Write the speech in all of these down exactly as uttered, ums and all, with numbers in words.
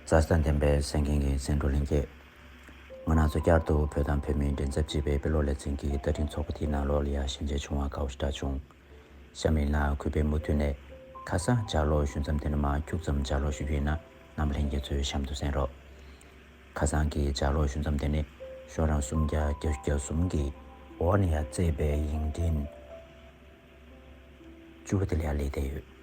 མཛའ་བརྩེ་ལྡན་པའི་གསན་མཁན་གྱི་གསན་གྲོགས་ལྷན་རྒྱས། ང་རང་ཚོ་བསྐྱར་དུ་བོད་དང་བོད་མིའི་མགྲིན་ཚབ་ཅེས་པའི་དཔེ་ཀློག་ལེ་ཚན་གྱི་བརྡ་འཕྲིན་ཚོགས་པ་དེའི་ནང་ལོགས་ལ་ཡར་ཞལ་མཇལ་བྱུང་བར་དགའ་བ་ཞེ་དྲག་བྱུང་། གཤམ་མིག་ལ་གུས་པས་མུ་མཐུད་ནས་ཁ་སང་ལྗགས་ཀློག་ཞུ་མཚམས་དེ་ནས་མར་ཁྱུག་ཙམ་ལྗགས་ཀློག་ཞུ་རྒྱུ་ཡིན་ན། རྣམ་པ་ལྷན་རྒྱས་ཚོས་གཤམ་དུ་གསན་རོགས། ཁ་སང་གི་ལྗགས་ཀློག་ཞུ་མཚམས་དེ་ནི་ཤོག་གྲངས་སུམ་བརྒྱ་བརྒྱད་ཅུ་གྱ་གསུམ་གྱི་འོག་ནས་ཡར་བརྩེགས་པའི་ཡིག་ཕྲེང་བཅུ་པ་དེ་ལ་ཡར་སླེབས་བསྡད་ཡོད།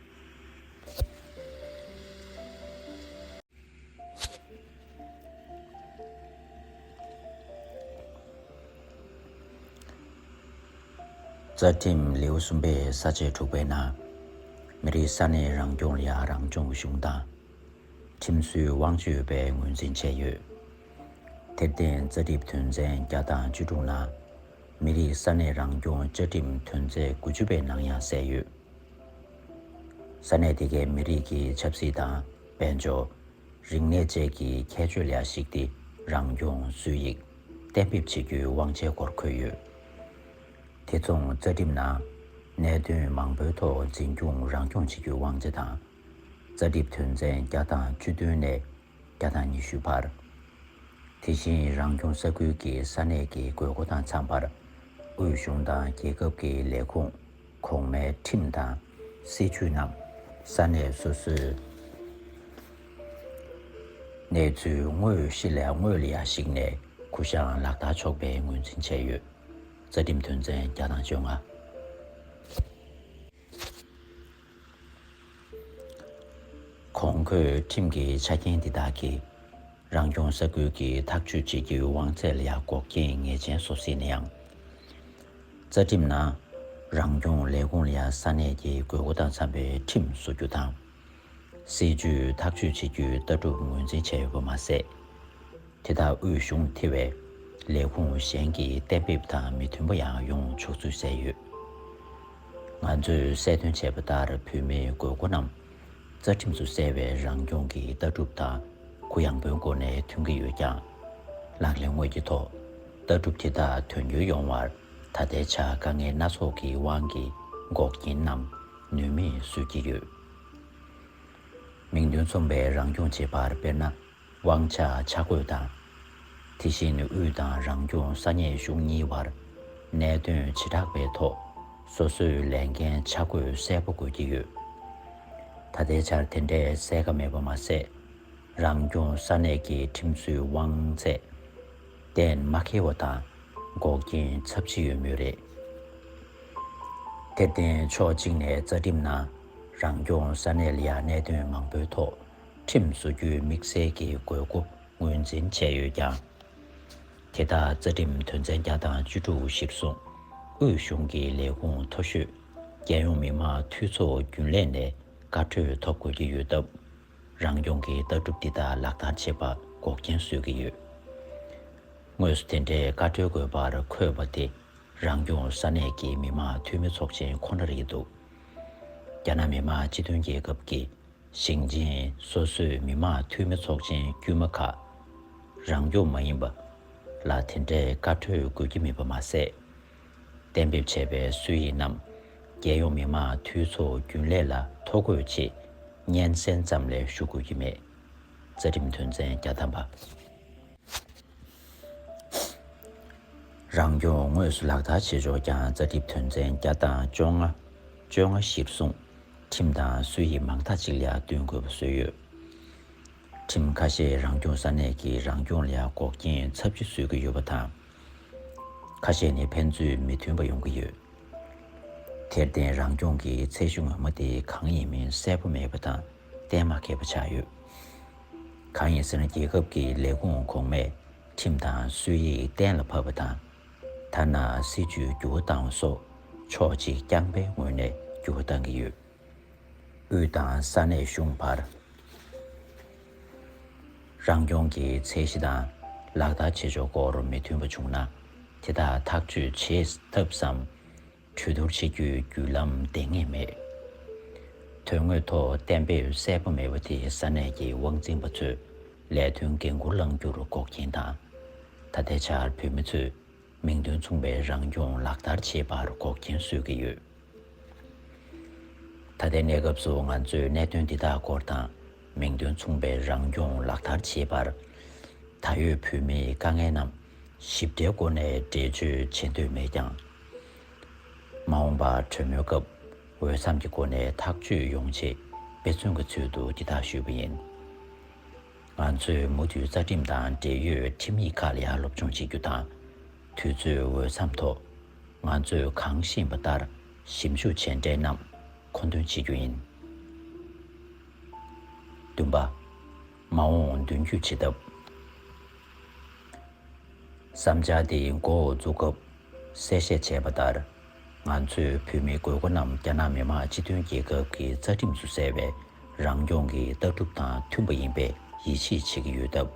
རྩ་ཁྲིམས་ལེའུ་གསུམ་པའི་ས་བཅད་དྲུག་པའི་ནང་། མི་རིགས་ས་གནས་རང་སྐྱོང་ལ་ཡང་རང་སྐྱོང་གཞུང་དང་། ཁྲིམས་སྲོལ་དབང་ཆ་ཡོད་པའི་ངོས་འཛིན་བྱས་ཡོད། དེར་བརྟེན་རྩ་ཁྲིམས་དོན་ཚན་བརྒྱ་དང་བཅུ་དྲུག་ནང་། མི་རིགས་ས་གནས་རང་སྐྱོང་བཅའ་ཁྲིམས་དོན་ཚན་དགུ་བཅུ་པའི་ནང་ཡང་གསལ་ཡོད། ས་གནས་དེ་གའི་མི་རིགས་ཀྱི་ཆབ་སྲིད་དང་དཔལ་འབྱོར། རིག་གནས་བཅས་ཀྱི་ཁྱད་ཆོས་ལ་གཞིགས་ཏེ་རང་སྐྱོང་སྲོལ་ཡིག་གཏན་འབེབས་བྱེད་རྒྱུའི་དབང་ཆའི་སྐོར་འཁོད་ཡོད། དེ་མཚུངས་རྩ་ཁྲིམས་ནང་གནད་དོན་མང་པོའི་ཐོག་འཛིན་སྐྱོང་རང་སྐྱོང་བྱེད་རྒྱུའི་དབང་ཆ་དང་། རྩ་ཁྲིམས་དོན་ཚན་བརྒྱ་དང་བཅུ་བདུན་ནས་བརྒྱ་དང་ཉི་ཤུ་བར། དེ་བཞིན་རང་སྐྱོང་ས་ཁུལ་གྱི་ས་གནས་ཀྱི་དགོས་མཁོ་དང་འཚམ་པར། དབུས་གཞུང་དང་རྒྱལ་ཁབ་ཀྱི་ལས་ཁུངས། གོང་མའི་ཁྲིམས་དང་སྲིད་ཇུས་རྣམས་ས་གནས་སོ་སོའི་གནས་ཚུལ་དངོས་གཞི་ལ་དངོས་ལ་ཡང་གཞིགས་ནས་གུ་བཤངས་ལག་བསྟར་ཆོག་པའི་ངོས་འཛིན་བྱས་ཡོད། རྩ་ཁྲིམས་དོན་ཚན་བརྒྱ་དང་བཅོ་ལྔ། གོང་འཁོད་ཁྲིམས་ཀྱི་ཆ་རྐྱེན་འདི་དག་གིས། རང་སྐྱོང་ས་ཁུལ་གྱི་ཐག་གཅོད་བྱེད་རྒྱུའི་དབང་ཚད་ལ་ཡང་འགོག་རྐྱེན་ངེས་ཅན་བཟོ་སྲིད་ན་ཡང་། རྩ་ཁྲིམས་ནང་། རང་སྐྱོང་ལས་ཁུངས་ལ་ཡང་ས་གནས་ཀྱི་དགོས་མཁོ་དང་འཚམ་པའི་ཁྲིམས་བཟོ་རྒྱུ་དང་། སྲིད་ཇུས་ཐག་གཅོད་བྱེད་རྒྱུའི་ལྟ་གྲུབ་ངོས་འཛིན་བྱས་ཡོད་པ་མ་ཟད། དེ་དག་དབུས་གཞུང་ཐེ་བའི་ལས་ཁུངས་གཞན་གྱིས་གཏན་འབེབས་དང་མི་མཐུན་པ་ཡང་ཡོང་ཆོག་ཚུལ་གསལ་ཡོད། ང་ཚོས་གསལ་སྟོན་བྱས་པ་ལྟར་བོད་མིའི་དགོས་མཁོ་རྣམས་རྩ་ཁྲིམས་སུ་གསལ་བའི་རང་སྐྱོང་གི་ལྟ་གྲུབ་དང་གུ་ཡངས་པོའི་སྒོ་ནས་མཐུན་གྱི་ཡོད་ཀྱང་། ལག་ལེན་དངོས་ཀྱི་ཐོག་ལྟ་གྲུབ་དེ་དག་དོན་འཁྱོལ་ཡོང་བར་ད་ལྟའི་ཆར་དཀའ་ངལ་སྣ་ཚོགས་ཀྱི་དབང་གིས་འགོག་རྐྱེན་རྣམས་ནུས་མེད་བཟོས་ཀྱི་ཡོད། མིང་དོན་མཚུངས་པའི་རང་སྐྱོང་བྱེད་པར་དཔེར་ན། དབང་ཆ་ཆ་བགོས་དང་། དེ་བཞིན་དབུས་དང་རང་སྐྱོང་ས་གནས་གཞུང་གཉིས་བར་གནད་དོན་བྱེ་བྲག་པའི་ཐོག་སོ་སོའི་ལས་འགན་ཆ་བགོས་གསལ་པོ་དགོས་ཀྱི་ཡོད། ད་ལྟའི་ཆར་དེ་འདྲའི་གསལ་ཁ་མེད་པ་མ་ཟད། རང་སྐྱོང་ས་གནས་ཀྱི་ཁྲིམས་སྲོལ་དབང་ཚད་གཏན་མ་འཁེལ་བ་དང་འགོག་རྐྱེན་ཚབས་ཆེ་ཡོད་མུས་རེད། དེར་བརྟེན་ཕྱོགས་གཅིག་ནས་རྩ་ཁྲིམས་ནང་རང་སྐྱོང་ས་གནས་ལ་ཡང་གནད་དོན་མང་པོའི་ཐོག་ཁྲིམས་བཟོ་རྒྱུའི་དམིགས་བསལ་གྱི་དགོས་མཁོ་ངོས་འཛིན་བྱས་ཡོད་ཀྱང་། དེ་དག་རྩ་ཁྲིམས་དོན་ཚན་བརྒྱ་དང་བཅུ་དྲུག་གཞིར་བཟུང་དབུས་གཞུང་གི་ལས་ཁུངས་མཐོ་ཤོས་རྒྱལ་ཡོངས་མི་དམངས་འཐུས་ཚོགས་རྒྱུན་ལས་ནས་བཀའ་འཁྲོལ་ཐོབ་དགོས་ཀྱི་ཡོད་སྟབས། རང་སྐྱོང་གི་ལྟ་གྲུབ་འདི་དག་ལག་བསྟར་བྱེད་པར་འགོག་རྐྱེན་བཟོས་ཀྱི་ཡོད། དངོས་སུ་དེ་འདྲའི་བཀའ་འཁྲོལ་དགོས་པར་འཁོད་པ་དེ་རང་སྐྱོང་ས་གནས་ཀྱི་མི་དམངས་འཐུས་མི་ཚོགས་ཆེན་ཁོ་ན་རེད་འདུག་རྒྱ་ནག་མི་དམངས་སྤྱི་མཐུན་རྒྱལ་ཁབ་ཀྱི་ཞིང་ཆེན་སོ་སོའི་མི་དམངས་འཐུས་མི་ཚོགས་ཆེན་དཀྱུས་མ་ཁག་རང་སྐྱོང་མ་ཡིན་པ་ལ་དེ་འདྲའི་བཀའ་འཁྲོལ་དགོས་ཀྱི་མེད་པ་མ་ཟད། གཏན་འབེབས་བྱས་པའི་སྲོལ་ཡིག་རྣམས་རྒྱལ་ཡོངས་མི་དམངས་འཐུས་ཚོགས་རྒྱུན་ལས་ལ་ཐོ་འགོད་ཆེད་སྙན་སེང་ཙམ་ལས་ཞུ་དགོས་ཀྱི་མེད། རྩ་ཁྲིམས་དོན་ཚན་བརྒྱ་ཐམ་པ། རང་སྐྱོང་དངོས་སུ་ལག་བསྟར་བྱེད་ཕྱོགས་ཀྱང་རྩ་ཁྲིམས་དོན་ཚན་བརྒྱ་དང་བཅོ་ལྔ། བཅོ་ལྔ་གཞིར་བཟུང་ཁྲིམས་དང་སྲོལ་ཡིག་མང་དག་ཅིག་ལ་བསྟུན་དགོས་པ་བཟོས་ཡོད། ཁྲིམས་ཁ་ཤས་རང་སྐྱོང་ས་གནས་ཀྱི་རང་སྐྱོང་ལ་འགོག་རྐྱེན་ཚབས་ཆེ་བཟོས་ཀྱི་ཡོད་པ་དང་། ཁ་ཤས་ནི་ཕན་ཚུན་མི་མཐུན་པ་ཡོང་གི་ཡོད། དེར་བརྟེན་རང་སྐྱོང་གི་ཚད་གཞི་ངོ་མ་དེ་གང་ཡིན་མིན་གསལ་པོ་མེད་པ་དང་གཏན་མ་འཁེལ་པ་ཆགས་ཡོད། གང་ཡིན་ཟེར་ན་རྒྱལ་ཁབ་ཀྱི་ལས་ཁུངས་གོང་མས་ཁྲིམས་དང་སྲོལ་ཡིག་གཏན་ལ་ཕབ་པ་དང་། ཐ་ན་སྲིད་ཇུས་འགྱུར་བ་བཏང་བ་སོགས་ཕྱོགས་གཅིག་རྐྱང་པའི་ངོས་ནས་འགྱུར་བ་བཏང་གི་ཡོད། དབུས་དང་ས་གནས་གཞུང་བར། རང་སྐྱོང་གི་ཚད་གཞི་དང་ལག་བསྟར་བྱེད་ཕྱོགས་སྐོར་མི་མཐུན་པ་བྱུང་ན། དེ་དག་ཐག་གཅོད་བྱེད་ཐབས་སམ། གྲོས་བསྡུར་བྱེད་རྒྱུའི་བརྒྱུད་ལམ་འདང་ངེས་མེད། དོན་དངོས་ཐོག་གཏན་འབེབས་གསལ་པོ་མེད་པ་དེས་ས་གནས་ཀྱི་དབང་འཛིན་པ་ཚོས་ལས་དོན་འགན་འཁུར་བླང་རྒྱུར་འགོག་རྐྱེན་དང་། ད་ལྟའི་ཆར་བོད་མི་ཚོས་མིང་དོན་མཚུངས་པའི་རང་སྐྱོང་ལག་བསྟར་བྱེད་པར་འགོག་རྐྱེན་བཟོས་ཀྱི་ཡོད། ད་ལྟའི་གནས་སྐབས་སུ་ང་ཚོས་གནད་དོན་འདི་དག་སྐོར་དང་ མིང་དོན་མཚུངས་པའི་རང་སྐྱོང་ལག་བསྟར་བྱེད་པར། ད་ཡོད་བོད་མིའི་དཀའ་ངལ་རྣམས་ཞིབ་ཕྲའི་སྒོ་ནས་འགྲེལ་བརྗོད་བྱེད་འདོད་མེད་ཀྱང་། མ་འོངས་པར་གྲོས་མོལ་སྐབས་འོས་འཚམ་གྱི་སྒོ་ནས་ཐག་གཅོད་ཡོང་ཆེད་དཔེ་མཚོན་གྱི་ཚུལ་དུ་འདི་དག་ཞུས་པ་ཡིན། ང་ཚོས་མུ་མཐུད་རྩ་ཁྲིམས་དང་འབྲེལ་ཡོད་ཁྲིམས་ཡིག་ཁག་ལ་ཡང་སློབ་སྦྱོང་བྱེད་རྒྱུ་དང་། དུས་ཚོད་འོས་འཚམ་ཐོག་ང་ཚོས་གང་ཤེས་པ་ལྟར་ཞིབ་འཇུག་བྱས་འབྲས་རྣམས་མཁོ་འདོན་བྱེད་རྒྱུ་ཡིན། བདུན་པ། མ་འོངས་མདུན་སྐྱོད་བྱེད་ཐབས། བསམ་འཆར་འདི་འགོ་འཛུགས་སྐབས་གསལ་བཤད་བྱས་པ་ལྟར། ང་ཚོས་བོད་མིའི་དགོས་མཁོ་རྣམས་རྒྱ་ནག་མི་དམངས་སྤྱི་མཐུན་རྒྱལ་ཁབ་ཀྱི་རྩ་ཁྲིམས་སུ་གསལ་བའི་རང་སྐྱོང་གི་ལྟ་གྲུབ་དང་མཐུན་པ་ཡིན་པའི་ཡིད་ཆེས་བྱེད་ཀྱི་ཡོད་སྟབས།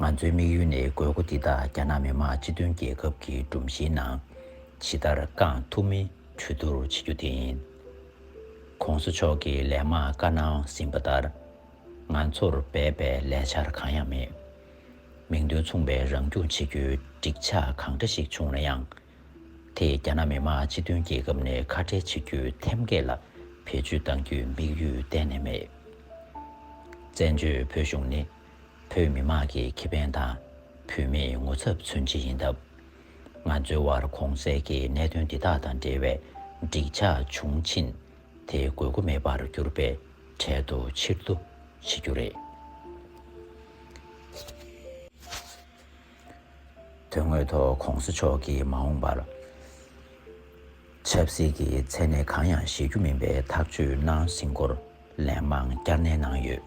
ང་ཚོའི་དམིགས་ཡུལ་ནི་དགོས་མཁོ་འདི་དག་རྒྱ་ནག་མི་དམངས་སྤྱི་མཐུན་རྒྱལ་ཁབ་ཀྱི་སྒྲོམ་གཞིའི་ནང་ཇི་ལྟར་བསྐང་ཐུབ་མིན་གྲོས་བསྡུར་བྱེད་རྒྱུ་དེ་ཡིན། ༸གོང་ས་མཆོག་གིས་ལན་མང་བཀའ་གནང་ཟིན་པ་ལྟར། ང་ཚོར་སྦས་པའི་ལས་འཆར་གང་ཡང་མེད། མིང་དོན་མཚུངས་པའི་རང་སྐྱོང་བྱེད་རྒྱུའི་འགྲིག་ཆགས་གང་འདྲ་ཞིག་བྱུང་ན་ཡང་། དེས་རྒྱ་ནག་མི་དམངས་སྤྱི་མཐུན་རྒྱལ་ཁབ་ནས་ཁ་བྲལ་བྱེད་རྒྱུའི་ཐེམ་སྐས་ལ་བེད་སྤྱོད་གཏང་རྒྱུའི་དམིགས་ཡུལ་གཏན་ནས་མེད། བཙན་བྱོལ་བོད་གཞུང་ནི་བོད་མི་དམངས་ཀྱི་ཁེ་ཕན་དང་བོད་མིའི་ངོ་ཚབ་མཚོན་བྱེད་ཡིན་སྟབས། ང་ཚོའི་དབར་གོང་གསལ་གྱི་གནད་དོན་འདི་དག་དང་འབྲེལ་བའི་འགྲིག་ཆགས་བྱུང་ཕྱིན། དེ་དགོས་མཁོ་མེད་པར་གྱུར་པས་འཕྲལ་དུ་ཕྱིར་བསྡུ་བྱེད་རྒྱུ་རེད། དོན་དངོས་ཐོག་༸གོང་ས་མཆོག་གིས་མ་འོངས་པར་ཆབ་སྲིད་ཀྱི་མཚན་གནས་གང་ཡང་བཞེས་རྒྱུ་མིན་པའི་ཐག་གཅོད་གནང་ཟིན་སྐོར་ལན་མང་བསྐྱར་ནན་གནང་ཡོད།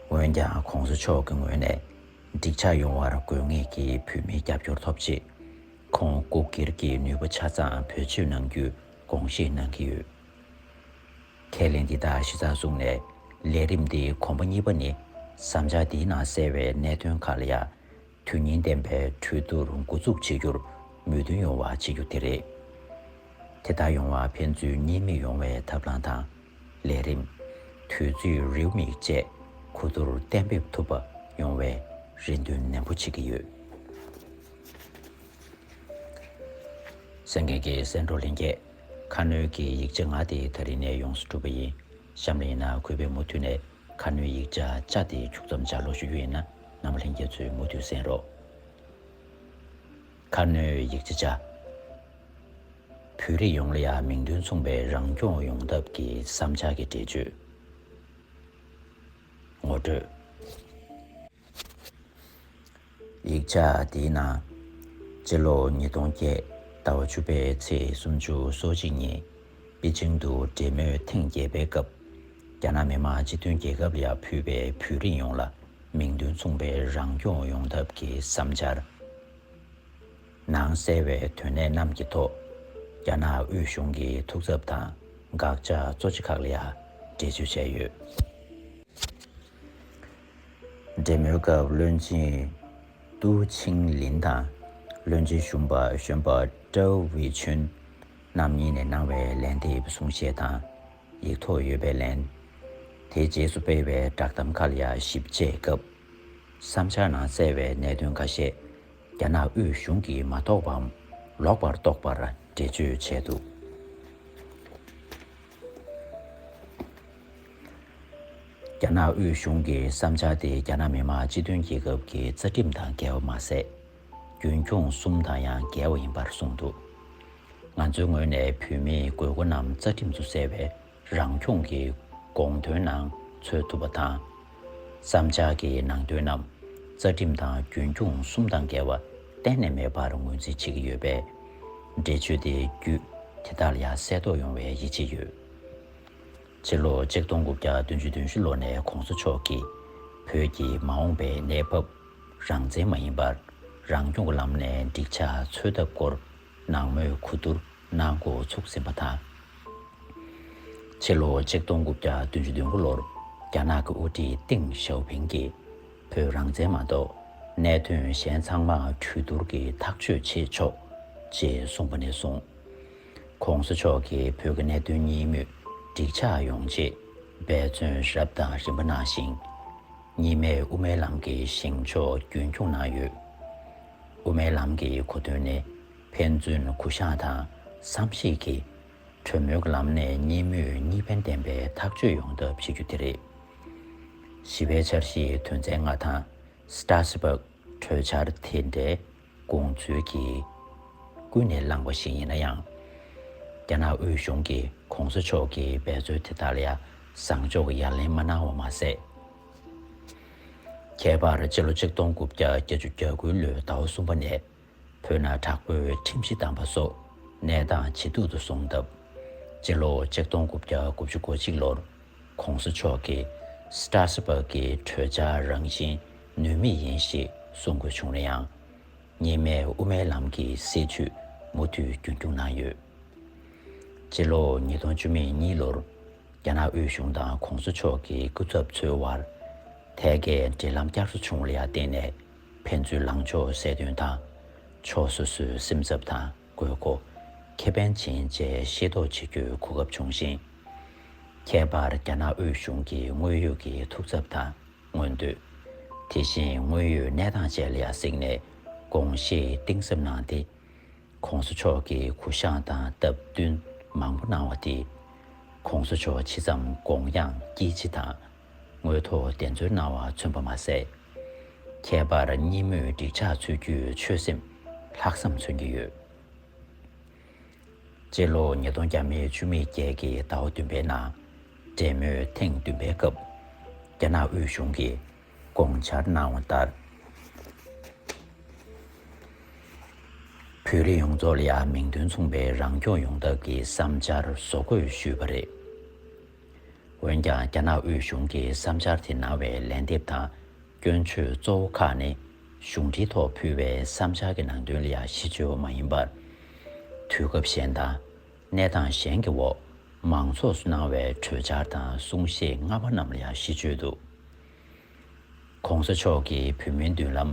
འོན་ཀྱང་༸གོང་ས་མཆོག་གི་ངོས་ནས་འགྲིག་ཆགས་ཡོང་བར་དགོས་ངེས་ཀྱི་བོད་མིའི་རྒྱབ་སྐྱོར་ཐོབ་ཆེད། ཁོང་སྐུ་སྒེར་གྱི་ནུས་པ་ཆ་ཚང་བེད་སྤྱོད་གནང་རྒྱུའི་དགོངས་བཞེས་གནང་གི་ཡོད། ཁས་ལེན་འདི་དག་གཞི་རྩར་བཟུང་ནས། ལས་རིམ་འདིའི་གོམ་པ་གཉིས་པ་ནི། བསམ་འཆར་འདིའི་ནང་གསལ་བའི་གནད་དོན་ཁག་ལ་ཡང་དོན་སྙིང་ལྡན་པའི་གྲོས་བསྡུར་འགོ་འཛུགས་བྱེད་རྒྱུར་མོས་མཐུན་ཡོང་བ་བྱེད་རྒྱུ་དེ་རེད། དེ་ལྟར་ཡོང་བར་ཕན་ཚུན་གཉིས་མོས་ཡོང་བའི་ཐབས་ལམ་དང་། ལས་རིམ། དུས་ཚོད་རེའུ་མིག་བཅས་གོ་བསྡུར་གཏན་འབེབས་ཐུབ་པ་ཡོང་བའི་རེ་འདུན་ནན་པོ་བྱེད་ཀྱི་ཡོད། གསན་མཁན་གྱི་གསན་གྲོགས་ལྷན་རྒྱས། ཁ་སྣོན་གྱི་ཡིག་ཆ་ང་དེ་ད་རིང་ནས་ཡོངས་སུ་གྲུབ་པ་ཡིན། གཤམ་ལ་ཡིན་ན་གུས་པས་མུ་མཐུད་ནས་ཁ་སྣོན་ཡིག་ཆ་ཆ་དེ་འཁྱུག་ཙམ་ལྗགས་ཀློག་ཞུ་རྒྱུ་ཡིན་ན། རྣམ་པ་ལྷན་རྒྱས་ཚོས་མུ་མཐུད་གསན་རོགས། ཁ་སྣོན་ཡིག་ཆ་ཆ། བོད་རིགས་ཡོངས་ལ་ཡང་མིང་དོན་མཚུངས་པའི་རང་སྐྱོང་ཡོང་ཐབས་ཀྱི་བསམ་འཆར་གྱི་འགྲེལ་བརྗོད། ངོ་སྤྲོད། ཡིག་ཆ་འདིའི་ནང་། སྤྱི་ལོ་ཉིས་སྟོང་བརྒྱད་ཟླ་བ་བཅུ་པའི་ཚེས་སུམ་ཅུ་སོ་གཅིག་ཉིན་པེ་ཅིང་དུ་འབྲེལ་མོལ་ཐེངས་བརྒྱད་པའི་སྐབས། རྒྱ་ནག་མི་དམངས་སྤྱི་མཐུན་རྒྱལ་ཁབ་ལ་ཕུལ་བའི་བོད་རིགས་ཡོངས་ལ་མིང་དོན་མཚུངས་པའི་རང་སྐྱོང་ཡོང་ཐབས་ཀྱི་བསམ་འཆར། ནང་གསལ་བའི་དོན་གནད་རྣམས་ཀྱི་ཐོག་རྒྱ་ནག་དབུས་གཞུང་གི་ཐུགས་འཚབ་དང་དགག་བྱ་གཙོ་ཆེ་ཁག་ལ་ཡང་འགྲེལ་བརྗོད་བྱས་ཡོད། འབྲེལ་མོལ་སྐབས་བློན་ཆེན་ཏུའུ་ཆིང་ལིན་དང་བློན་ཆེན་གཞོན་པ་གཞོན་པ་ཀྲའོ་ཝེ་ཆུན་རྣམ་གཉིས་ནས་གནང་བའི་ལན་འདེབས་གསུང་བཤད་དང་། ཡིག་ཐོག་ཡོད་པའི་ལན། དེའི་རྗེས་སུ་སྤེལ་བའི་བསྒྲགས་གཏམ་ཁག་ལ་ཡང་ཞིབ་དཔྱད་སྐབས། བསམ་འཆར་ནང་གསལ་བའི་གནད་དོན་ཁ་ཤས་རྒྱ་ནག་དབུས་གཞུང་གིས་མ་རྟོགས་པའམ་ལོག་པར་རྟོགས་པར་འགྲེལ་བརྗོད་བྱས་འདུག། རྒྱ་ནག་དབུས་གཞུང་གི་བསམ་འཆར་དེ་རྒྱ་ནག་མི་དམངས་སྤྱི་མཐུན་རྒྱལ་ཁབ་ཀྱི་རྩ་ཁྲིམས་དང་འགལ་བ་མ་ཟད། རྒྱུན་འཁྱོངས་གསུམ་དང་ཡང་འགལ་བ་ཡིན་པར་གསུངས་འདུག། ང་ཚོའི་ངོས་ནས་བོད་མིའི་དགོས་མཁོ་རྣམས་རྩ་ཁྲིམས་སུ་གསལ་བའི་རང་སྐྱོང་གི་དགོངས་དོན་ནང་འཚོལ་ཐུབ་པ་དང་། བསམ་འཆར་གྱི་ནང་དོན་རྣམས་རྩ་ཁྲིམས་དང་རྒྱུན་འཁྱོངས་གསུམ་དང་འགལ་བ་གཏན་ནས་མེད་པར་ངོས་འཛིན་བྱེད་ཀྱི་ཡོད་པས། འགྲེལ་བརྗོད་དེ་བརྒྱུད་དེ་དག་ལ་ཡང་གསལ་རྟོགས་ཡོང་བའི་ཡིད་ཆེས་ཡོད། ཕྱི་ལོ་ཆིག་སྟོང་དགུ་བརྒྱ་བདུན་ཅུ་དོན་བཞི་ལོ་ནས་༸གོང་ས་མཆོག་གིས་བོད་ཀྱི་མ་འོངས་པའི་གནས་བབ་རང་བཙན་མ་ཡིན་པར་རང་སྐྱོང་གི་ལམ་ནས་འགྲིག་ཆགས་འཚོལ་ཐབས་སྐོར་ནང་མོལ་གོ་བསྡུར་གནང་འགོ་ཚུགས་ཟིན་པ་དང་། ཕྱི་ལོ་ཆིག་སྟོང་དགུ་བརྒྱ་བདུན་ཅུ་དོན་དགུ་ལོར་རྒྱ་ནག་གི་དབུ་ཁྲིད་ཏེང་ཞའོ་ཕིང་གིས་བོད་རང་བཙན་མ་གཏོགས་གནད་དོན་གཞན་ཚང་མ་གྲོས་བསྡུར་གྱིས་ཐག་གཅོད་བྱེད་ཆོག་ཅེས་གསུངས་པ་ནས་བཟུང་། ༸གོང་ས་མཆོག་གིས་བོད་ཀྱི་གནད་དོན་གཉིས་མོས་འགྲིག་ཆགས་ཡོང་ཆེད་འབད་བརྩོན་རབ་དང་རིམ་པ་གནང་ཞིང་། གཉིས་སྨན་དབུ་མའི་ལམ་གྱི་བཞེངས་ཕྱོགས་རྒྱུན་འཁྱོངས་གནང་ཡོད། དབུ་མའི་ལམ་གྱི་གོ་དོན་ནི་ཕན་ཚུན་གུ་བཤངས་དང་བསམ་ཤེས་ཀྱིས་ གྲོས་མོལ་གྱི་ལམ་ནས་གཉིས་མོས་གཉིས་ཕན་ལྡན་པའི་ཐག་གཅོད་ཡོང་ཐབས་བྱེད་རྒྱུ་དེ་རེད། ཞི་བའི་འཆར་གཞིའི་དོན་ཚན་ལྔ་དང་སི་ཏྲ་སི་བྷག་གྲོས་འཆར་དེ་འདྲའི་དགོངས་ཚུལ་གྱིས་ཀུན་ནས་བསླངས་པ་ཞིག་ཡིན་ན་ཡང་། རྒྱ་ནག་དབུས་གཞུང་གིས་༸གོང་ས་མཆོག་གི་འབད་རྩོལ་དེ་དག་ལ་ཡང་བཟང་ཕྱོགས་ཀྱི་ཡ་ལན་མ་གནང་བ་མ་ཟད། ཁྱད་པར་སྤྱི་ལོ་ཆིག་སྟོང་དགུ་བརྒྱ་བརྒྱད་ཅུ་གྱ་དགུ་ལོའི་ཟླ་བ་གསུམ་པ་ནས་བོད་ནང་དྲག་པོའི་ཁྲིམས་གཞི་བསྡམས་པ་སོགས་གནས་སྟངས་ཇེ་སྡུག་ཏུ་སོང་སྟབས། སྤྱི་ལོ་ཆིག་སྟོང་དགུ་བརྒྱ་དགུ་བཅུ་གོ་གཅིག་ལོར་༸གོང་ས་མཆོག་གིས་སི་ཏྲ་སི་བྷག་གི་གྲོས་འཆར་རང་བཞིན་ནུས་མེད་ཡིན་ཞེས་གསུང་དགོས་བྱུང་ན་ཡང་། གཉིས་སྨན་དབུ་མའི་ལམ་གྱི་སྲིད་བྱུས་མུ་མཐུད་རྒྱུན་སྐྱོང་གནང་ཡོད། སྤྱི་ལོ་ཉིས་སྟོང་བཅུ་མེད་གཉིས་ལོར་རྒྱ་ནག་དབུས་གཞུང་དང་༸གོང་ས་མཆོག་གི་སྐུ་ཚབ་ཚོའི་དབར་ཐད་ཀའི་འབྲེལ་ལམ་བསྐྱར་གསོ་བྱུང་བ་ལ་བརྟེན་ནས་ཕན་ཚུན་ལངས་ཕྱོགས་གསལ་སྟོན་དང་། ཕྱོགས་སོ་སོའི་སེམས་འཚབ་དང་དགོས་མཁོ། ཁེ་ཕན་ཇི་ཡིན་བཅས་ཤེས་རྟོགས་བྱེད་རྒྱུའི་གོ་སྐབས་བྱུང་ཞིང་། ཁྱད་པར་རྒྱ་ནག་དབུས་གཞུང་གི་དངོས་ཡོད་ཀྱི་ཐུགས་འཚབ་དང་མངོན་འདོད། དེ་བཞིན་དངོས་ཡོད་གནས་སྟངས་བཅས་ལ་ཡང་གཟིགས་ནས་དགོངས་བཞེས་གཏིང་ཟབ་གནང་སྟེ། ༸གོང་ས་མཆོག་གིས་གུ་བཤངས་དང་སྟབས་བསྟུན་མང་པོ་གནང་བ་དེས། ༸གོང་ས་མཆོག་ཇི་ཙམ་དགོངས་ཡངས་དཀྱེལ་ཆེ་དང་། དངོས་ཐོག་བདེན་འཚོལ་གནང་བ་མཚོན་པ་མ་ཟད། ཁྱད་པར་གཉིས་མོས་འགྲིག་ཆགས་འཚོལ་རྒྱུའི་ཆོད་སེམས་ལྷག་བསམ་མཚོན་གྱི་ཡོད། སྤྱི་ལོ་ཉིས་སྟོང་བརྒྱ་མེད་བཅུ་མེད་བརྒྱད་ཀྱི་ཟླ་བ་བདུན་པའི་ནང་། འབྲེལ་མོལ་ཐེངས་བདུན་པའི་སྐབས། རྒྱ་ནག་དབུས་གཞུང་གིས་དགོངས་འཆར་གནང་བ་ལྟར། བོད་རིགས་ཡོངས་རྫོགས་ལ་ཡང་མིང་དོན་མཚུངས་པའི་རང་སྐྱོང་ཡོང་ཐབས་ཀྱི་བསམ་འཆར་བཟོ་འགོད་ཞུས་པ་རེད། འོན་ཀྱང་། རྒྱ་ནག་དབུས་གཞུང་གི་བསམ་འཆར་དེ་གནང་བའི་ལན་འདེབས་དང་། སྐྱོན་བརྗོད་གཙོ་བོ་ཁག་ནི། གཞུང་འབྲེལ་ཐོག་ཕུལ་བའི་བསམ་འཆར་གྱི་ནང་དོན་ལ་ཡང་གཞི་བཅོལ་བ་མ་ཡིན་པར། དུས་སྐབས་གཞན་དང་། གནས་སྟངས་གཞན་གྱི་འོག་མང་ཚོགས་སུ་གནང་བའི་གྲོས་འཆར་དང་གསུང་བཤད་སྔ་མ་རྣམས་ལ་ཡང་གཞི་བཅོལ་འདུག། ༸གོང་ས་མཆོག་གིས་བོད་མིའི་མདུན་ལམ།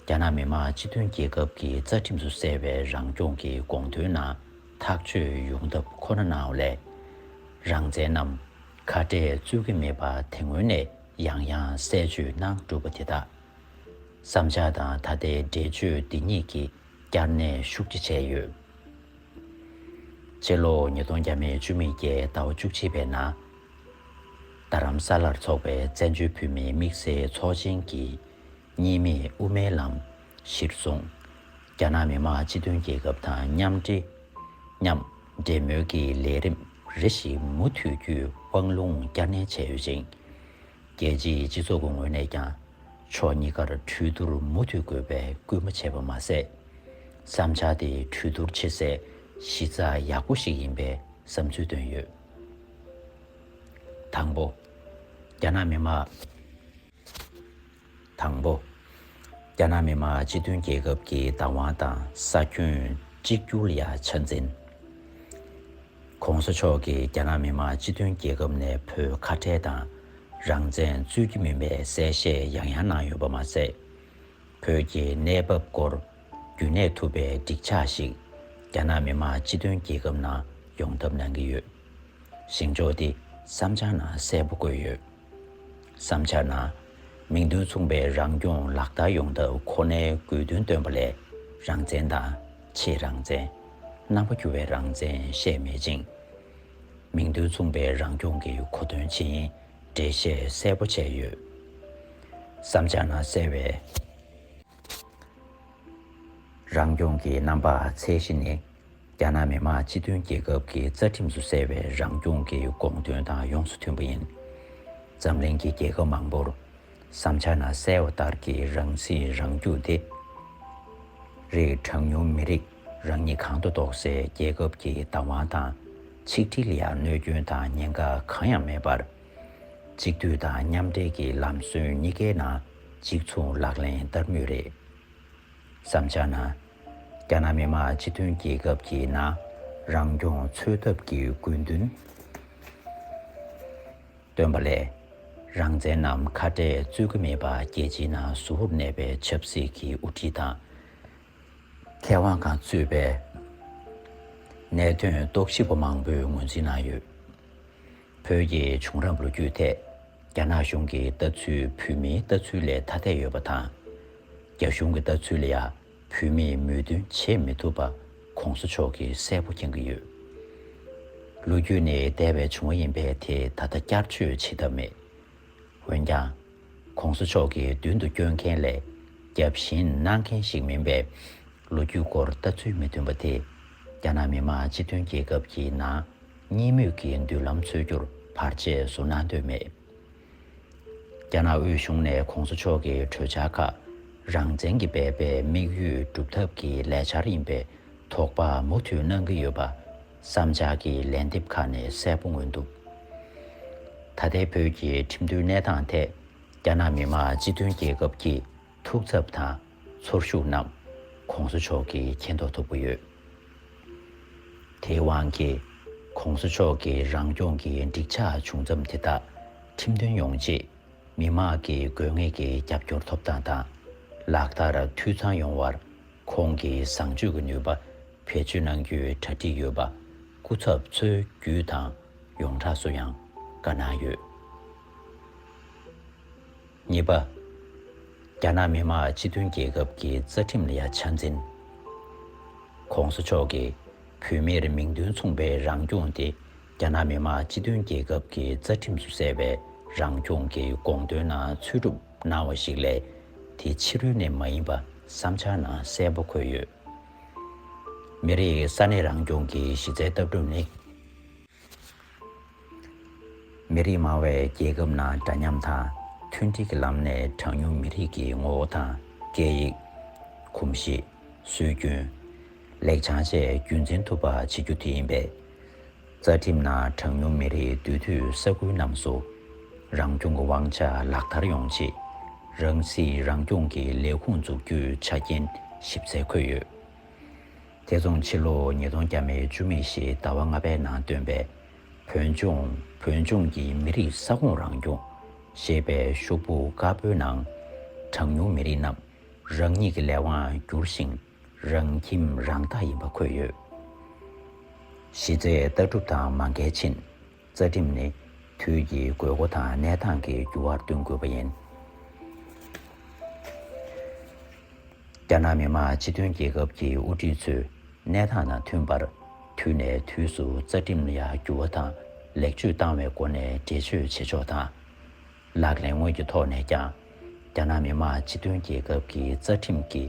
རྒྱ་ནག་མི་དམངས་སྤྱི་མཐུན་རྒྱལ་ཁབ་ཀྱི་རྩ་ཁྲིམས་སུ་གསལ་བའི་རང་སྐྱོང་གི་དགོངས་དོན་ནང་ཐག་གཅོད་ཡོང་ཐབས་ཁོ་ན་གནང་བ་ལས། རང་བཙན་རྣམས་ཁ་བྲལ་རྩོད་ཀྱི་མེད་པ་དེ་སྔོན་ནས་ཡང་ཡང་གསལ་བརྗོད་གནང་གྲུབ་པ་དེ་དག། བསམ་འཆར་དང་ད་ལྟའི་འགྲེལ་བརྗོད་འདི་གཉིས་ཀྱིས་བསྐྱར་ནན་ཤུགས་ཆེ་བྱས་ཡོད། ཕྱི་ལོ་ཉིས་སྟོང་བརྒྱ་མེད་བཅུ་མེད་བརྒྱད་ཟླ་བ་བཅུ་གཅིག་པའི་ནང་། རྡ་རམ་ས་ལར་འཚོགས་པའི་བཙན་བྱོལ་བོད་མིའི་དམིགས་བསལ་ཚོགས་ཆེན་གྱིས་གཉིས་སྨན་དབུ་མའི་ལམ་གཞིར་བཟུང་། རྒྱ་ནག་མི་དམངས་སྤྱི་མཐུན་རྒྱལ་ཁབ་དང་མཉམ་འབྲེལ། མཉམ་འབྲེལ་མོལ་གྱི་ལས་རིམ་རེ་ཞིག་མུ་མཐུད་རྒྱུའི་དབང་ལུང་བསྐྱར་ནན་བྱས་ཡོད་ཅིང་། རྒྱལ་སྤྱིའི་སྤྱི་ཚོགས་ཀྱི་ངོས་ནས་ཀྱང་ཕྱོགས་གཉིས་ཀར་གྲོས་བསྡུར་མུ་མཐུད་དགོས་པའི་སྐུལ་མ་བྱས་པ་མ་ཟད། བསམ་འཆར་དེ་གྲོས་བསྡུར་བྱེད་སའི་གཞི་རྩ་ཡག་པོ་ཞིག་ཡིན་པའི་བསམ་ཚུལ་བཏོན་ཡོད། དང་པོ། རྒྱ་ནག་མི་དམངས། དང་པོ། རྒྱ་ནག་མི་དམངས་སྤྱི་མཐུན་རྒྱལ་ཁབ་ཀྱི་བདག་དབང་དང་ས་ཁྱོན་གཅིག་གྱུར་ལ་ཡང་ཆ་འཛིན། ༸གོང་ས་མཆོག་གིས་རྒྱ་ནག་མི་དམངས་སྤྱི་མཐུན་རྒྱལ་ཁབ་ནས་བོད་ཁ་བྲལ་དང་རང་བཙན་རྩོད་ཀྱི་མིན་པའི་གསལ་བཤད་ཡང་ཡང་གནང་ཡོད་པ་མ་ཟད། བོད་ཀྱི་གནས་བབ་སྐོར་རྒྱུན་གནས་ཐུབ་པའི་འགྲིག་ཆགས་ཤིག་རྒྱ་ནག་མི་དམངས་སྤྱི་མཐུན་རྒྱལ་ཁབ་ནང་ཡོང་ཐབས་གནང་གི་ཡོད། བཞེངས་ཕྱོགས་དེ་བསམ་འཆར་ནང་གསལ་པོ་བཀོད་ཡོད། བསམ་འཆར་ནང་། མིང་དོན་མཚུངས་པའི་རང་སྐྱོང་ལག་བསྟར་ཡོང་ཐབས་ཁོ་ནའི་དགོས་འདུན་བཏོན་པ་ལས། རང་བཙན་དང་། ཕྱེད་རང་བཙན། རྣམ་པ་འགྱུར་བའི་རང་བཙན་བཤད་མེད་ཅིང་། མིང་དོན་མཚུངས་པའི་རང་སྐྱོང་གི་གོ་དོན་ཇི་ཡིན་འགྲེལ་བཤད་གསལ་པོ་བྱས་ཡོད། བསམ་འཆར་ནང་གསལ་བའི། རང་སྐྱོང་གི་རྣམ་པ་ཚད་གཞི་ནི། རྒྱ་ནག་མི་དམངས་སྤྱི་མཐུན་རྒྱལ་ཁབ་ཀྱི་རྩ་ཁྲིམས་སུ་གསལ་བའི་རང་སྐྱོང་གི་དགོངས་དོན་དང་ཡོངས་སུ་མཐུན་པ་ཡིན། འཛམ་གླིང་གི་རྒྱལ་ཁབ་མང་པོར། བསམ་འཆར་ནང་གསལ་བ་ལྟར་གྱི་རང་སྲིད་རང་སྐྱོང་དེ། རིགས་གྲངས་ཉུང་མི་རིགས་རང་ཉིད་གང་དུ་གཏོགས་སའི་རྒྱལ་ཁབ་ཀྱི་བདག་དབང་དང་། ཆིག་སྒྲིལ་ལ་ཡང་གནོད་སྐྱོན་དང་ཉེན་ཁ་གང་ཡང་མེད་པར། གཅིག་སྡུད་དང་མཉམ་འབྲེལ་གྱི་ལམ་སྲོལ་གཉིས་ཀའི་ནང་གཅིག་མཚུངས་ལག་ལེན་བསྟར་མུས་རེད། བསམ་འཆར་ནང་། རྒྱ་ནག་མི་དམངས་སྤྱི་མཐུན་རྒྱལ་ཁབ་ཀྱི་ནང་རང་སྐྱོང་འཚོལ་ཐབས་ཀྱི་དགོས་འདུན་བཏོན་པ་ལས། རང་བཙན་ནམ་ཁ་བྲལ་རྩོད་ཀྱི་མེད་པ་རྒྱལ་སྤྱིའི་ནང་གཟུ་བོར་གནས་པའི་ཆབ་སྲིད་ཀྱི་དབུ་ཁྲིད་དང་། མཁས་དབང་ཁག་གཙོས་པའི་གནད་དོན་རྟོག་ཞིབ་པ་མང་པོས་ངོས་འཛིན་གནང་ཡོད། བོད་ཀྱི་བྱུང་རབས་ལོ་རྒྱུས་ཐད་རྒྱ་ནག་གཞུང་གི་ལྟ་ཚུལ་བོད་མིའི་ལྟ་ཚུལ་ལས་ཐ་དད་ཡོད་པ་དང་། རྒྱ་གཞུང་གི་ལྟ་ཚུལ་ལ་ཡང་བོད་མིས་མོས་མཐུན་བྱེད་མི་ཐུབ་པ་༸གོང་ས་མཆོག་གིས་གསལ་པོ་མཁྱེན་གྱི་ཡོད། ལོ་རྒྱུས་ནི་འདས་པའི་བྱུང་བ་ཡིན་པས་དེ་ད་ལྟ་བསྐྱར་བཅོས་བྱེད་ཐབས་མེད། འོན་ཀྱང་། ༸གོང་ས་མཆོག་གིས་མདུན་དུ་བསྐྱོན་མཁན་ལས་རྒྱབ་བཞེངས་གནང་མཁན་ཞིག་མིན་པས། ལོ་རྒྱུས་སྐོར་ལྟ་ཚུལ་མི་མཐུན་པ་དེ་རྒྱ་ནག་མི་དམངས་སྤྱི་མཐུན་རྒྱལ་ཁབ་ཀྱི་ནང་གཉིས་མོས་ཀྱི་མདུན་ལམ་འཚོལ་རྒྱུར་བར་ཆད་བཟོ་གནང་འདོད་མེད། རྒྱ་ནག་དབུས་གཞུང་ནས་༸གོང་ས་མཆོག་གི་གྲོས་འཆར་ཁག་རང་བཙན་གྱི་སྦས་པའི་དམིགས་ཡུལ་སྒྲུབ་ཐབས་ཀྱི་ལས་འཆར་ཡིན་པའི་དོགས་པ་མུ་མཐུད་གནང་གི་ཡོད་པ་བསམ་འཆར་གྱི་ལན་འདེབས་ཁག་ནས་གསལ་པོ་མངོན་འདུག་ད་ལྟའི་བོད་ཀྱི་ཁྲིམས་མཐུན་གནས་སྟངས་ཐད་རྒྱ་ནག་མི་དམངས་སྤྱི་མཐུན་རྒྱལ་ཁབ་ཀྱི་ཐུགས་འཚབ་དང་ཚོར་ཤུགས་རྣམས་༸གོང་ས་མཆོག་གིས་མཁྱེན་རྟོགས་ཐུབ་ཀྱི་ཡོད། དེའི་དབང་གིས་༸གོང་ས་མཆོག་གིས་རང་སྐྱོང་གི་འགྲིག་ཆགས་བྱུང་མཚམས་དེ་དག་ཁྲིམས་མཐུན་ཡོང་ཆེད་མི་དམངས་ཀྱི་དགོས་ངེས་ཀྱི་རྒྱབ་སྐྱོར་ཐོབ་ཐང་དང་ལག་བསྟར་འཐུས་ཚང་ཡོང་བར་ཁོང་གི་བཟང་སྤྱོད་ཀྱི་ནུས་པ་བེད་སྤྱོད་གནང་རྒྱུའི་གྲ་སྒྲིག་ཡོད་པ་སྐུ་ཚབ་ཚོའི་བརྒྱུད་དང་ཡོངས་གྲགས་སུ་ཡང་བཀའ་གནང་ཡོད། གཉིས་པ། རྒྱ་ནག་མི་དམངས་སྤྱི་མཐུན་རྒྱལ་ཁབ་ཀྱི་རྩ་ཁྲིམས་ལ་ཡང་ཆ་འཛིན། ༸གོང་ས་མཆོག་གིས་བོད་མིར་མིང་དོན་མཚུངས་པའི་རང་སྐྱོང་དེ་རྒྱ་ནག་མི་དམངས་སྤྱི་མཐུན་རྒྱལ་ཁབ་ཀྱི་རྩ་ཁྲིམས་སུ་གསལ་བའི་རང་སྐྱོང་གི་དགོངས་དོན་ནང་ཚུད་གྲུབ་གནང་བ་ཞིག་ལས་དེ་ཕྱི་རོལ་ནས་མ་ཡིན་པ་བསམ་འཆར་ནང་གསལ་པོ་འཁོད་ཡོད། མི་རིགས་ས་གནས་རང་སྐྱོང་གི་གཞི་རྩའི་ལྟ་གྲུབ་ནི། མི་རིགས་མང་བའི་རྒྱལ་ཁབ་ནང་འདྲ་མཉམ་དང་མཐུན་སྒྲིལ་གྱི་ལམ་ནས་གྲངས་ཉུང་མི་རིགས་ཀྱི་ངོ་བོ་དང་སྐད་ཡིག །གོམས་གཤིས། སྲོལ་རྒྱུན། ལེགས་བྱང་བཅས་རྒྱུན་འཛིན་ཐུབ་པ་བྱེད་རྒྱུ་དེ་ཡིན་པས། རྩ་ཁྲིམས་ནང་གྲངས་ཉུང་མི་རིགས་འདུས་སྡོད་ས་ཁུལ་རྣམས་སུ་རང་སྐྱོང་གི་དབང་ཆ་ལག་བསྟར་ཡོང་ཆེད་རང་སྲིད་རང་སྐྱོང་གི་ལས་ཁུངས་འཛུགས་རྒྱུའི་ཆ་རྐྱེན་ཞིབ་གསལ་འཁོད་ཡོད། དེ་མཚུངས་ཕྱི་ལོ་ཉིས་སྟོང་བརྒྱ་མེད་བཅུ་མེད་བཞིའི་ཟླ་བ་ལྔ་པའི་ནང་བཏོན་པའི་བོད་ལྗོངས་བོད་ལྗོངས་ཀྱི་མི་རིགས་ས་ཁོངས་རང་སྐྱོང་ཞེས་པའི་ཤོག་བུ་དཀར་པོའི་ནང་གྲངས་ཉུང་མི་རིགས་རྣམས་རང་ཉིད་ཀྱི་ལས་དབང་བསྒྱུར་ཞིང་རང་ཁྱིམ་རང་བདག་ཡིན་པ་འཁོད་ཡོད། གཞི་རྩའི་ལྟ་གྲུབ་དང་མ་འགལ་ཕྱིན། རྩ་ཁྲིམས་ནི་དུས་ཀྱི་དགོས་མཁོ་དང་གནས་སྟངས་ཀྱི་འགྱུར་བར་བསྟུན་དགོས་པ་ཡིན། རྒྱ་ནག་མི་དམངས་སྤྱི་མཐུན་རྒྱལ་ཁབ་ཀྱི་དབུ་ཁྲིད་ཚོས་གནས་སྟངས་དང་མཐུན་པར་དུས་ནས་དུས་སུ་རྩ་ཁྲིམས་ལ་ཡང་འགྱུར་བ་དང་ལེགས་བཅོས་བཏང་བའི་སྒོ་ནས་འགྲེལ་བརྗོད་བྱེད་ཕྱོགས་དང་། ལག་ལེན་དངོས་ཀྱི་ཐོག་ནས་ཀྱང་རྒྱ་ནག་མི་དམངས་སྤྱི་མཐུན་རྒྱལ་ཁབ་ཀྱི་རྩ་ཁྲིམས་ཀྱི་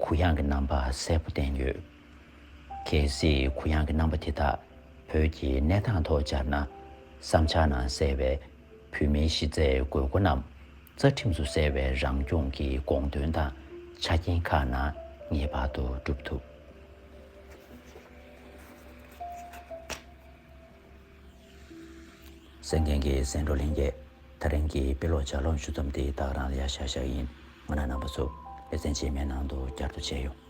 གུ་ཡངས་ཀྱི་རྣམ་པ་གསལ་པོ་བསྟན་ཡོད། གལ་སྲིད་གུ་ཡངས་ཀྱི་རྣམ་པ་དེ་དག་བོད་ཀྱི་གནས་སྟངས་ཐོག་སྦྱར་ན། བསམ་འཆར་ནང་གསལ་བའི་བོད་མིའི་གཞི་རྩའི་དགོས་མཁོ་རྣམས་རྩ་ཁྲིམས་སུ་གསལ་བའི་རང་སྐྱོང་གི་དགོངས་དོན་དང་ཆ་རྐྱེན་ཁག་ནང་ངེས་པར་དུ་འགྲུབ་ཐུབ། གསན་མཁན་གྱི་གསན་གྲོགས་ལྷན་རྒྱས། ད་རིང་གི་དཔེ་ཀློག་ལྗགས་ཀློག་ཞུ་མཚམས་འདི་ད་ག་རང་ལ་ཡ་ཤག་ཤག་ཡིན། ང་རང་རྣམ་པ་ཚོ་ལེ་ཚན་རྗེས་མའི་ནང་དུ་བསྐྱར་དུ་མཇལ་ཡོང་།